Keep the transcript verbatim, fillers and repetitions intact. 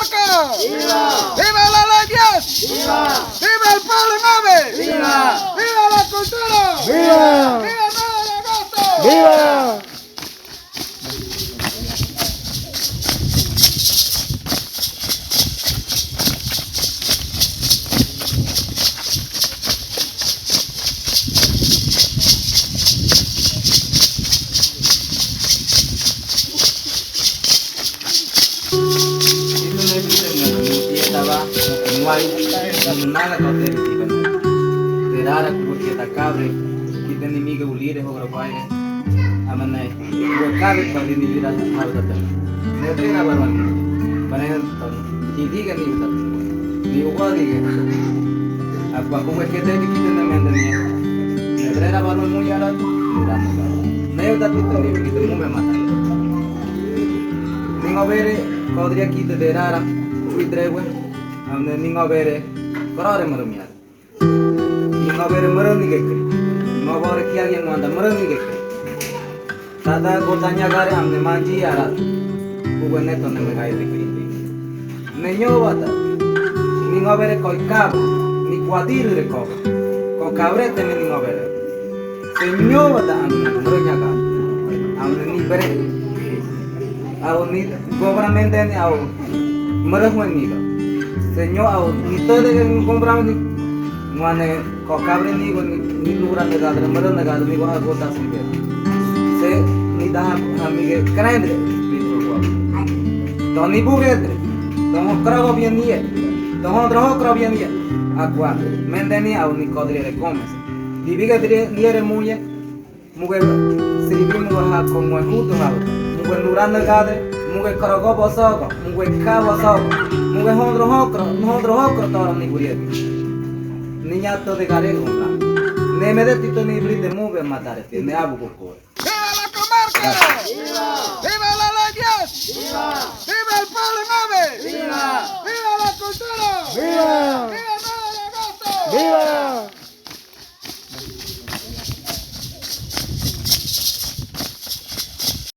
¡Viva! ¡Viva la ley diez! ¡Viva! ¡Viva el pueblo nueve! ¡Viva! ¡Viva la cultura! ¡Viva! ¡Viva el nueve de agosto! ¡Viva! Derara kuwe keta kabre, kite ni miga ulire hogra baire. Amane, kuwe kabre ba ni ulira hau tata. Nebrera barwan. Barwan. Idiga ni uta. Ni uwa diga. Akua kuwe kete ni kite ni mende ni. Nebrera barwan muyara. Neu tata ni kite mume mata. Ni ngobere, kodria kite derara. Kuwe trewe. Amane ni ngobere. Korore marumiara. Ni ngobere meren ni gekri. Ni ngobere kia yang wanda meren ni gekri. Tata gotanya gare amne manji ara. Kuwe neto ne megai de kri. Ni nyo wata. Ni ngobere koi kab. Ni kuadir re ko. Ko kabre te ni ngobere. Señor wata amne meren nyaga. Amne ni bere. Au ni gobra mende ni au. Mara huan niga. Señor au ni tede ke ni compra ni. Mane ko kabre ni go ni, ni lura ni gadre, mara ni gadre ni go ago ta sinde. Se ni da ha mi ge krendre. To ni bugedre. To ho krago bien nie. To ho droho krago bien nie. Akua mende ni au ni kodre re comes. Dibiga dire nie re muye. Muge siribin muge ha ko muge hutu ha. Muge nurana gade, muge korogo bosogo, muge ka bosogo, muge hondro hokro, hondro hokro toro ni gurie. Niña to de gare gunda. Ne me de tito ni brite muge matare te ne abu ko kore. ¡Viva la comarca! ¡Viva! ¡Viva la ley diez! ¡Viva! ¡Viva el pueblo nueve! ¡Viva! ¡Viva la cultura! ¡Viva! ¡Viva el nueve de agosto! ¡Viva!